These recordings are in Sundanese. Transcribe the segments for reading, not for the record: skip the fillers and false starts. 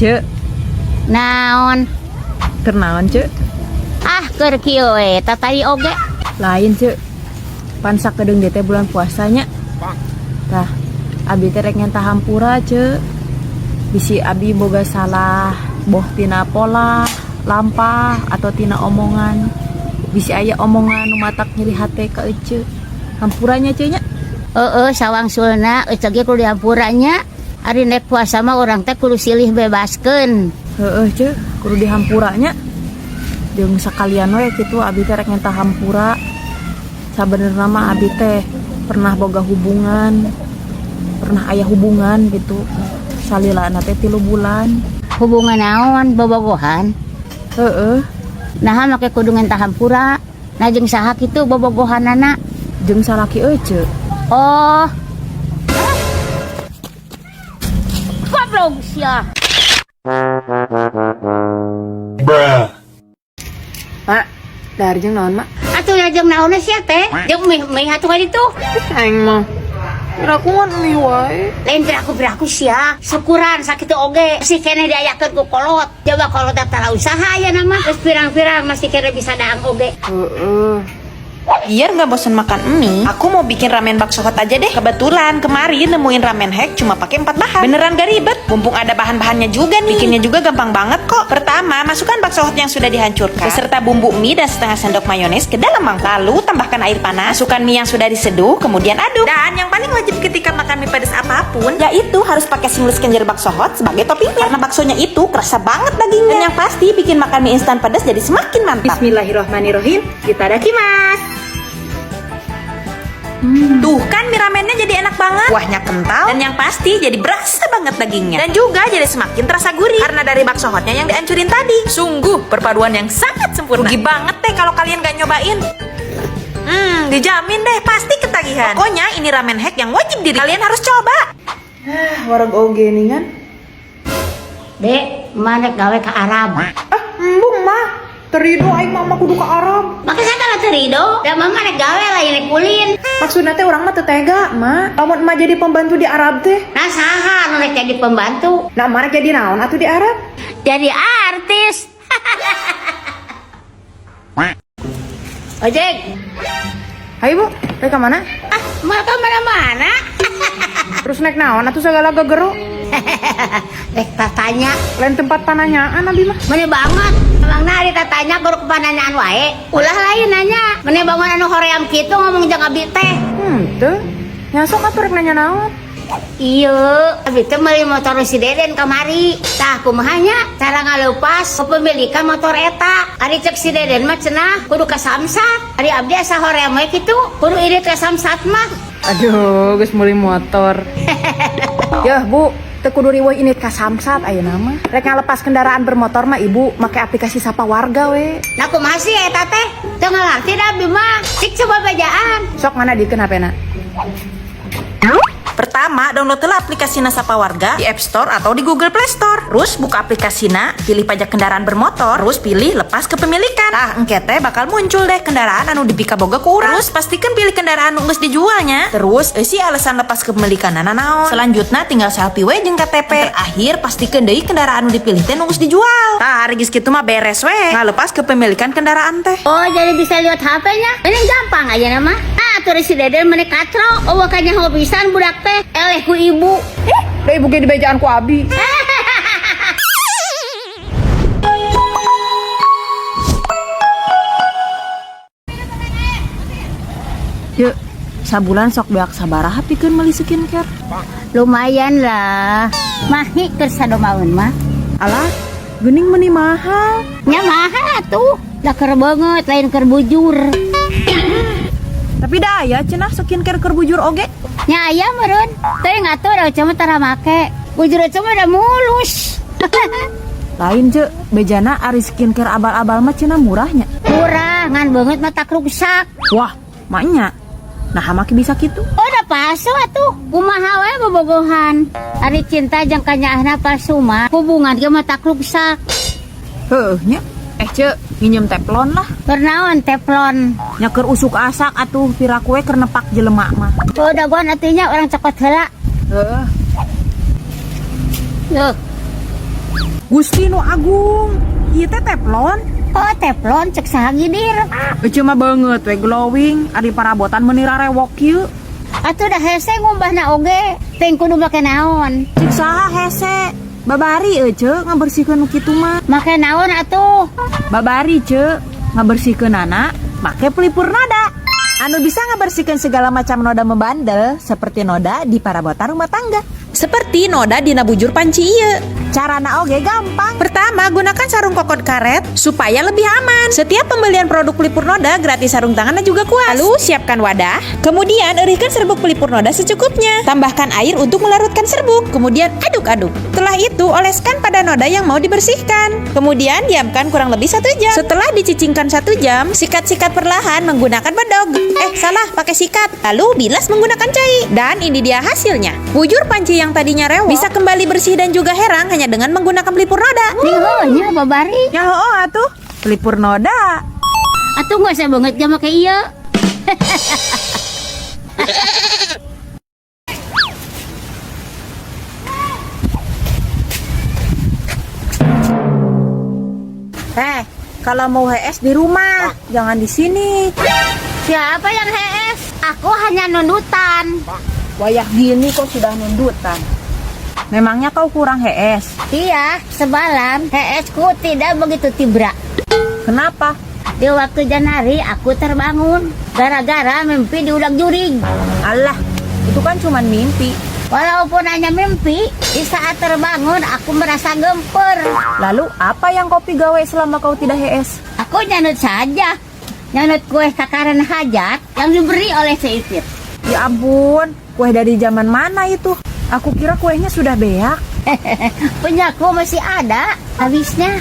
Cek, Naon? Keur naon, Cek? Ah, keur kieu we, tatadi oge. Lain, Cek. Pan sakedeung teh bulan puasanya. Tah, abi teh rek ngenta hampura, Cek. Bisi abi boga salah, boh tina pola, lampah atau tina omongan. Bisi aya omongan nu matak nyeri hate ka ece. Hampura nya, Cek, nya. Heeh, sawangsulna ece ge kudu dihampura nya. Ari nek puasa mah urang teh kudu silih bebaskeun. Heeh, Cek, kudu dihampura nya. Jeung sakalian we kitu abi teh rek ngenta hampura. Sabenerna mah abi teh pernah boga hubungan, pernah aya hubungan gitu. Salilana teh 3 bulan. Hubungan naon, bobogohan? Heeh. Naha make kudu ngenta hampura? Nah, jeung saha kitu bobogohanana? Jeung salaki ece. Oh. Goblok sia. Bruh. Mak, dahar jeung naon, Mak? Atuh ya jeung naon sia teh? Jeung mie atuh ka ditu. Aing mah. Piraku ngan mie wae. Lain piraku-piraku sia. Syukuran sakitu oge masih keneh diayakeun ku kolot. Coba kolot teh tara usaha aya nama. Geus pirang-pirang masih keneh bisa daang oge. Heeh. Biar nggak bosan makan mie, aku mau bikin ramen bakso hot aja deh. Kebetulan kemarin nemuin ramen hack cuma pakai 4 bahan. Beneran gak ribet, mumpung ada bahan-bahannya juga nih. Bikinnya juga gampang banget kok. Pertama, masukkan bakso hot yang sudah dihancurkan beserta bumbu mie dan setengah sendok mayones ke dalam mangkuk. Lalu tambahkan air panas, masukkan mie yang sudah diseduh, kemudian aduk. Dan yang paling wajib ketika makan mie pedas apapun, yaitu harus pakai single kenyal bakso hot sebagai toppingnya. Karena baksonya itu kerasa banget dagingnya. Dan yang pasti bikin makan mie instan pedas jadi semakin mantap. Bismillahirrahmanirrahim. Itadakimasu. Tuh kan mie ramennya jadi enak banget. Kuahnya kental dan yang pasti jadi berasa banget dagingnya. Dan juga jadi semakin terasa gurih karena dari bakso hotnya yang dihancurin tadi. Sungguh perpaduan yang sangat sempurna. Rugi banget deh kalau kalian gak nyobain. Dijamin deh pasti ketagihan. Pokoknya ini ramen hack yang wajib diri. Kalian harus coba. Ah, wareg oge ningan. Dek, mana gawe ke Arab? Ah, embung mah. Teu rido aing mah kudu ke Arab. Maka saya teu rido. Da mama rek gawe lain rek ulin. Maksudna teh urang mah teu tega, Mak. Lamun emak jadi pembantu di Arab teh. Nah, saha nu rek jadi pembantu? Nah, emak rek jadi naon atuh di Arab? Jadi artis. Ojek. Hayu, Bu, rek ka mana? Ah, mau ke mana-mana? Terus naik naon atuh segala gegero? Rek tatanya. Lain tempat pananyaan abi mah. Meni banget. Emang nah ditanya kudu kepananyaan wae. Ulah lain nanya. Meni bangun anu hoream kitu ngomong jeung abi teh. Teu. Nya sok atuh rek nanya naon? Iya, abi teh meuli motor si Deden kamari. Tah kumaha nya cara ngaleupas kepemilikan motor eta? Ari cek si Deden mah cenah kudu ka Samsat. Ari abdi asa hoream we kitu, kudu indit ka Samsat mah. Aduh, geus meuli motor. Yah, Bu, teu kudu riweuh indit ka Samsat ayeuna mah. Rek ngalepas kendaraan bermotor mah Ibu make aplikasi Sapa Warga we. Nah, kumaha sih eta teh? Teu ngarti da abi mah. Cik coba bejaan. Sok mana dikeun HP-na? Pertama, download lah aplikasi Sapa Warga di App Store atau di Google Play Store. Terus buka aplikasina, pilih pajak kendaraan bermotor, terus pilih lepas kepemilikan. Nah, engke teh bakal muncul deh kendaraan anu dipikaboga ku urang. Terus pastikan pilih kendaraan nu geus dijualnya. Terus eusi alasan lepas kepemilikan naon. Selanjutnya tinggal selfie we jeung KTP. Terakhir pastikan deui kendaraan nu dipilih teh nu geus dijual. Tah, ari geus kitu mah beres we. Ngalepas kepemilikan kendaraan teh. Oh, jadi bisa lihat HP-nya? Ini gampang aja nama. Ah, tuh si Deden meni katro. Oh, makanya hobisan budak teh. Eleh ku ibu. Eh, da ibu ge dibejaan ku abi. Yuk, sabulan sok beak sabaraha pikeun meuli skincare? Lumayan lah. Mahi keur sadomaeun mah. Alah, geuning meuni mahal. Nya mahal atuh. Da keur beungeut lain keur bujur. Tapi da aya cenah skincare keur bujur oge. Nya aya meureun. Teu ngatur da mah tara make. Bujur cuma udah mulus. Lain, Cek, bejana ari skincare abal-abal mah cenah murahnya. Murah, ngan beungeut mah tak rusak. Wah, maknya. Nah, make bisa kitu. Oh, udah palsu atuh. Kumaha we bobogohan. Ari cinta jeung kanyaahna palsu mah hubungan ge mah tak rusak. Heuh nya. Eh, Cek, nginjem teflon lah. Keur naon teflon? Nya keur usuk asak atuh piraku we keur nepak jelema mah. Oh, dagoan atuh nya urang cokot heula. Heeh. Loh. Gusti nu agung, ieu teh teflon. Oh, teflon cek saha gidir. Cuma banget we glowing, ari parabotan meuni rarewok kieu. Atuh dah hese ngumbahna oge, teu kudu make naon. Cik saha hese? Babari euy ngabersihkeun nu kitu mah. Make naon atuh? Babari ce ngabersihkeunana make pelipur noda. Anu bisa ngabersihkeun segala macam noda membandel seperti noda di parabotan rumah tangga. Seperti noda dina bujur panci ieu. Carana oge gampang. Pertama, gunakan sarung kokot karet supaya lebih aman. Setiap pembelian produk pelipur noda gratis sarung tangan dan juga kuas. Lalu siapkan wadah. Kemudian erihkan serbuk pelipur noda secukupnya. Tambahkan air untuk melarutkan serbuk. Kemudian aduk-aduk. Setelah itu oleskan pada noda yang mau dibersihkan. Kemudian diamkan kurang lebih 1 jam. Setelah dicicingkan 1 jam, sikat-sikat perlahan menggunakan bedog. Eh salah, pakai sikat. Lalu bilas menggunakan cai. Dan ini dia hasilnya. Bujur panci yang tadinya rewok bisa kembali bersih dan juga herang hanya dengan menggunakan pelipur noda. Ning heuh nya babari. Ya heuh atuh, pelipur noda. Atuh nggak usah banget ge make ieu. Eh, kalau mau HS di rumah, jangan di sini. Siapa yang HS? Aku hanya nundutan. Wayah gini kok sudah nundutan. Memangnya kau kurang HS? Iya, semalam HS ku tidak begitu tibra. Kenapa? Di waktu Janari aku terbangun gara-gara mimpi diudag jurig. Alah, itu kan cuma mimpi. Walaupun hanya mimpi, di saat terbangun aku merasa gemper. Lalu apa yang kau pigawe selama kau tidak HS? Aku nyanut saja. Nyanut kue kakaran hajat yang diberi oleh Seipit. Ya ampun, kue dari zaman mana itu? Aku kira kuenya sudah beak. Punyaku masih ada habisnya.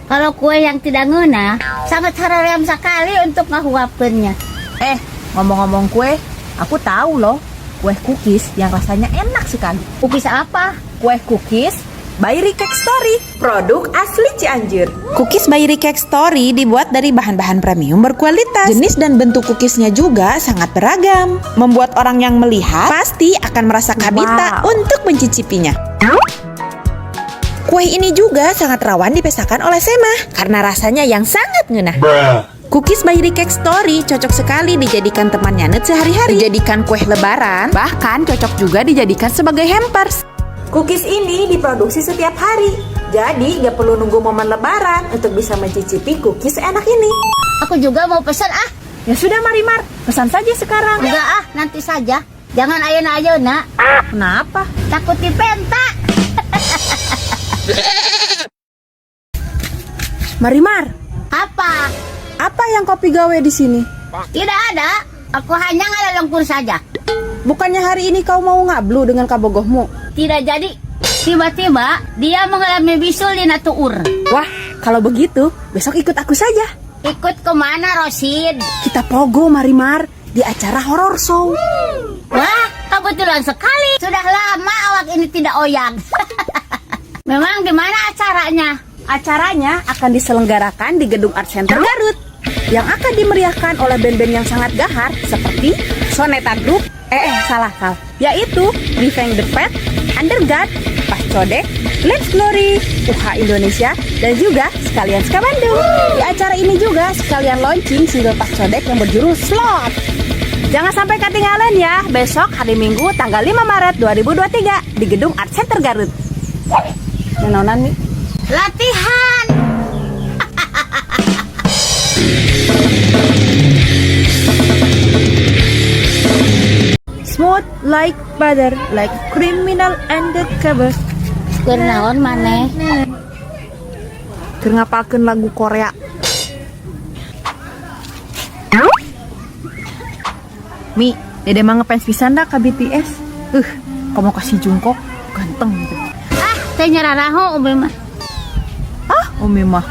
Kalau kue yang tidak ngena, sangat haream sekali untuk ngahuapkeunnya. Eh, ngomong-ngomong kue, aku tahu loh kue cookies yang rasanya enak sekali. Cookies apa? Kue cookies by Cake Story, produk asli Cianjur. Cookies by Cake Story dibuat dari bahan-bahan premium berkualitas. Jenis dan bentuk cookiesnya juga sangat beragam. Membuat orang yang melihat pasti akan merasa kabita untuk mencicipinya. Kue ini juga sangat rawan dipesakan oleh Semah karena rasanya yang sangat ngeunah. Cookies by Cake Story cocok sekali dijadikan teman nyanut sehari-hari, dijadikan kue lebaran, bahkan cocok juga dijadikan sebagai hampers. Cookies ini diproduksi setiap hari, jadi gak perlu nunggu momen lebaran untuk bisa mencicipi cookies enak ini. Aku juga mau pesan ah. Ya sudah Marimar, pesan saja sekarang. Enggak ah, nanti saja. Jangan ayeuna-ayeuna. Kenapa? Takut dipenta. Marimar, Apa? apa yang kau pigawe di sini? Tidak ada. Aku hanya ngalelengkur saja. Bukannya hari ini kau mau ngablu dengan kabogohmu? Tidak jadi. Tiba-tiba dia mengalami bisul di tuur. Wah, kalau begitu besok ikut aku saja. Ikut kemana Rosid? Kita pogo Marimar di acara horror show. Wah, kebetulan sekali. Sudah lama awak ini tidak oyag. Memang di mana acaranya? Acaranya akan diselenggarakan di Gedung Art Center Garut yang akan dimeriahkan oleh band-band yang sangat gahar seperti Soneta Group, salah salah, yaitu Revenge the Pet, Underguard, Pascodek, Let's Glory, UH Indonesia, dan juga sekalian Ska Bandung. Di acara ini juga sekalian launching single Pascodek yang berjudul Slot. Jangan sampai ketinggalan ya, besok hari Minggu tanggal 5 Maret 2023 di Gedung Art Center Garut. Nenonan nih. Latihan. Smooth like butter, like criminal undercover. Keur naon maneh? Keur ngapalkeun lagu Korea. Mi, Dede mah ngefans pisan dah ka BTS. Kamu kasih Jungkook ganteng gitu. Ah, teh nyararaho umi mah. Ah, Umi mah.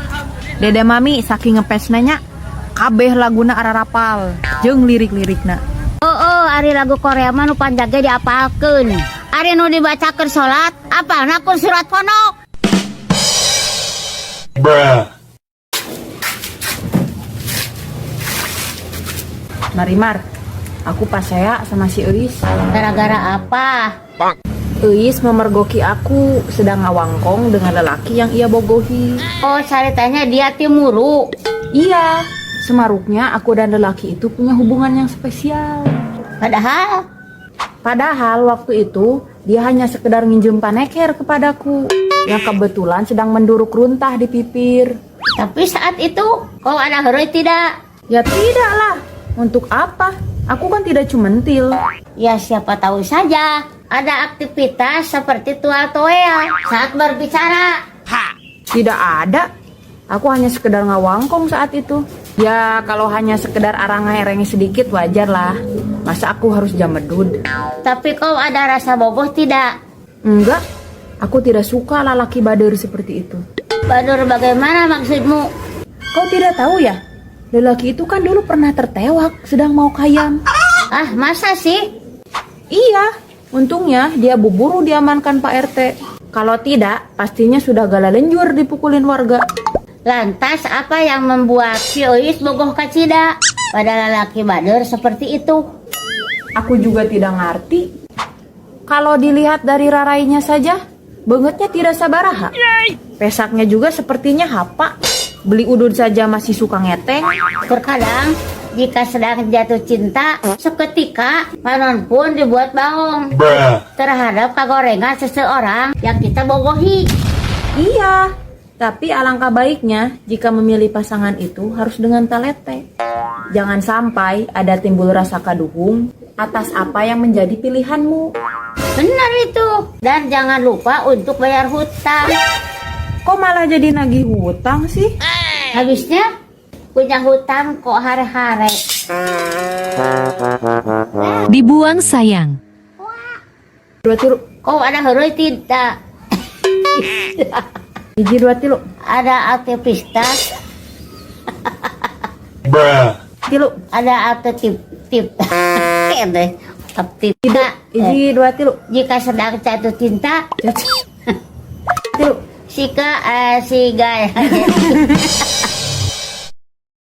Dede mami saking ngefans nanya, kabeh laguna ararapal jeung lirik-lirikna. Oh, ari lagu Korea mah nu panjang ge diapalkeun. Ari nu dibacakeun salat, apalna ku surat pondok. Bruh. Marimar, aku pasea sama si Euis. Gara-gara apa? Euis memergoki aku sedang ngawangkong dengan lelaki yang ia bogohi. Oh, ceritanya dia cemburu. Iya, semaruknya aku dan lelaki itu punya hubungan yang spesial. Padahal Padahal waktu itu dia hanya sekedar nginjem paneker kepadaku yang kebetulan sedang menduruk runtah di pipir. Tapi saat itu kau ada heureuy tidak? Ya tidak lah. Untuk apa? Aku kan tidak cumentil. Ya, siapa tahu saja ada aktivitas seperti tual toel saat berbicara. Tidak ada. Aku hanya sekedar ngawangkong saat itu. Ya, kalau hanya sekedar arang ngereng sedikit wajar lah. Masa aku harus jamedud? Tapi kau ada rasa bogoh tidak? Enggak. Aku tidak suka lalaki bader seperti itu. Badur bagaimana maksudmu? Kau tidak tahu ya? Lelaki itu kan dulu pernah tertewak sedang mau kayam. Ah, masa sih? Iya, untungnya dia buburu diamankan Pak RT. Kalau tidak, pastinya sudah galalenjur dipukulin warga. Lantas apa yang membuat si Euis bogoh kacida pada lelaki badur seperti itu? Aku juga tidak ngerti. Kalau dilihat dari rarainya saja, beungeutnya tidak sabaraha. Pesaknya juga sepertinya hapa. Beli udud saja masih suka ngeteng. Terkadang jika sedang jatuh cinta, seketika panon pun dibuat baong terhadap kagorengan seseorang yang kita bogohi. Iya, tapi alangkah baiknya jika memilih pasangan itu harus dengan talete. Jangan sampai ada timbul rasa kaduhung atas apa yang menjadi pilihanmu. Benar itu. Dan jangan lupa untuk bayar hutang. Kok malah jadi nagih hutang sih? Habisnya punya hutang kok hare-hare. Dibuang sayang. Dua tilu. Kok ada heureuy tidak? Hiji, dua, tilu. Ada aktivitas, Tilu. Ada aktif tip. Aktivitas. Hiji, dua, tilu. Jika sedang jatuh cinta, Tilu. si ke si gay.